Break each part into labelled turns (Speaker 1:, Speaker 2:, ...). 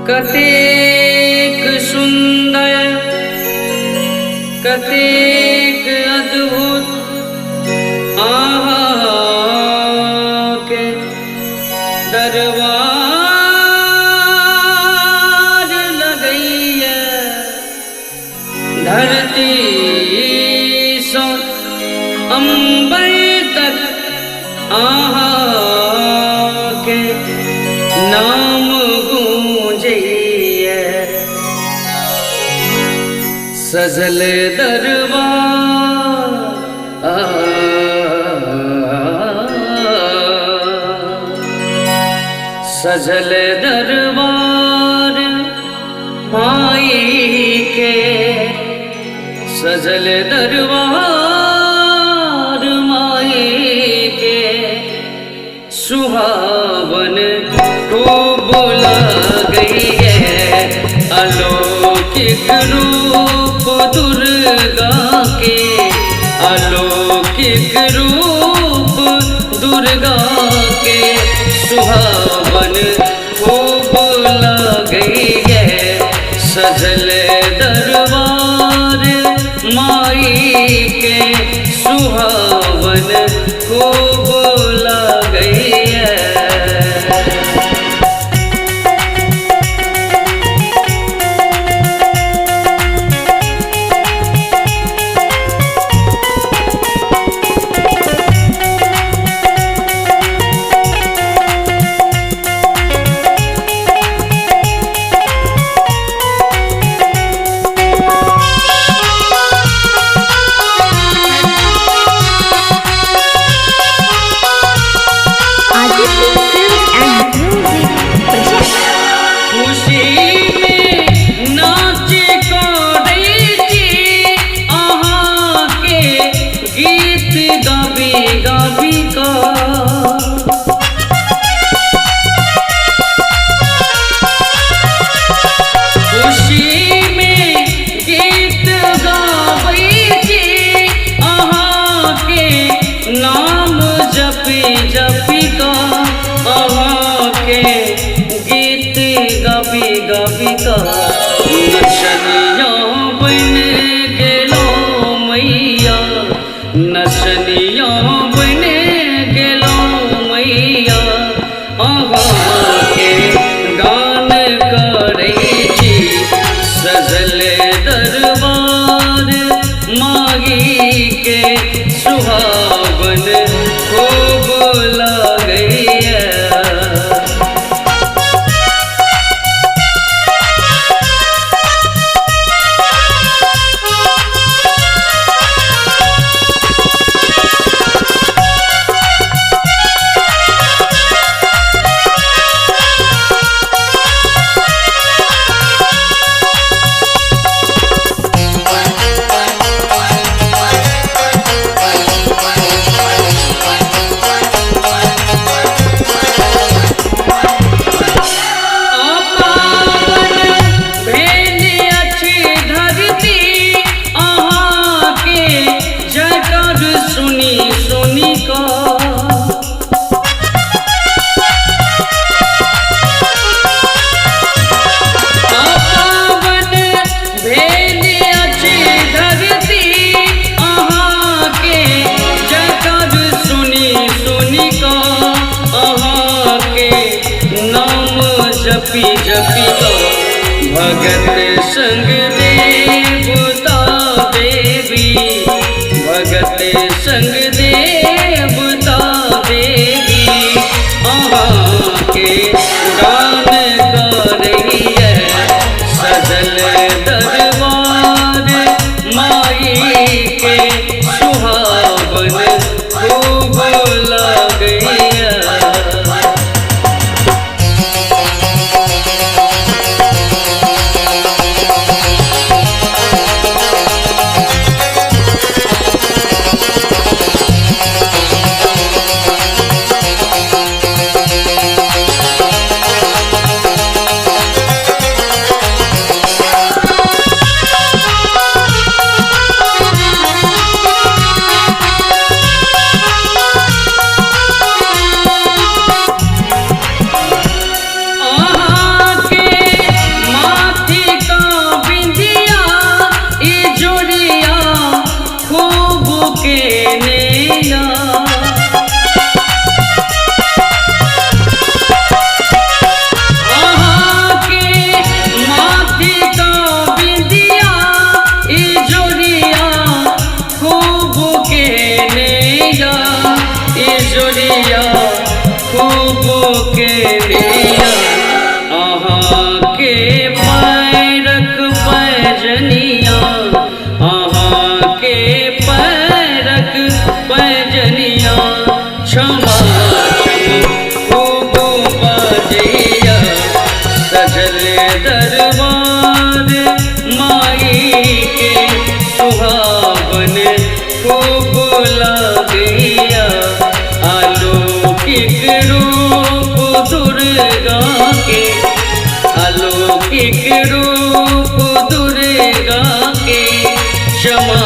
Speaker 1: कतेक सुंदर कतेक अद्भुत आहाके दरबार लगैया। धरती सँ अंबर तक आहाके नाम गूंजैया। सजल दरबार सजल दरबार माई के, सजल दरबार माई के, सुहावन खूब लगई है। अलौकिक रूप दुर्गा के, अलौकिक रूप दुर्गा के, सुहावन खूब लगई है। सजल दरबार माई के, सुहावन खूब लगई है।
Speaker 2: Aditya Films and Music presents.
Speaker 1: खुशी में नाच करै छी अहाँके गीत गाबी गाबी कऽ। खुशी में गीत गाबै छी अहाँके नाम जपी जपी कऽ, अहाँके गीत गाबी गाबी कऽ। नचनिया बनि गेलौ मैया, नचनिया बनि गेलौ मैया, अहाँके गान करै छी। सजल दरबार माई के, सुहावन खूब लगैया। पावन भेल अछि धरती अहाँके जयकार सुनी सुनी कऽ। पावन भेल अछि धरती अहाँके जयकार सुनी सुनी कऽ, अहाँके नाम जपी जपी कऽ। भगत संग देवता देवी, भगत संग देवता देवी, अहाँके गान करैया। सजल दरबार माई के, सुहावन खूब लगैया।
Speaker 2: Aditya
Speaker 1: के लिया। अहाँ के पैरक पैजनिया, अहाँ के पैरक पैजनिया, क्षमा खूब बजैया। सजल दरबार माई के सुहावन खूब लगैया। अलौकिक रूप दुर्गा के, अलौकिक रूप दुर्गा के, क्षमा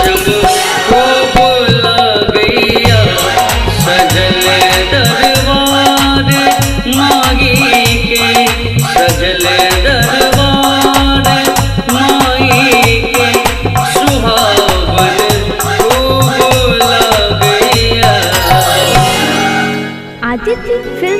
Speaker 1: क्षम खूब लगैया। सजल दरबार माई के, सजल दरबार माई के, सुहावन खूब लगैया।
Speaker 2: Aditya Films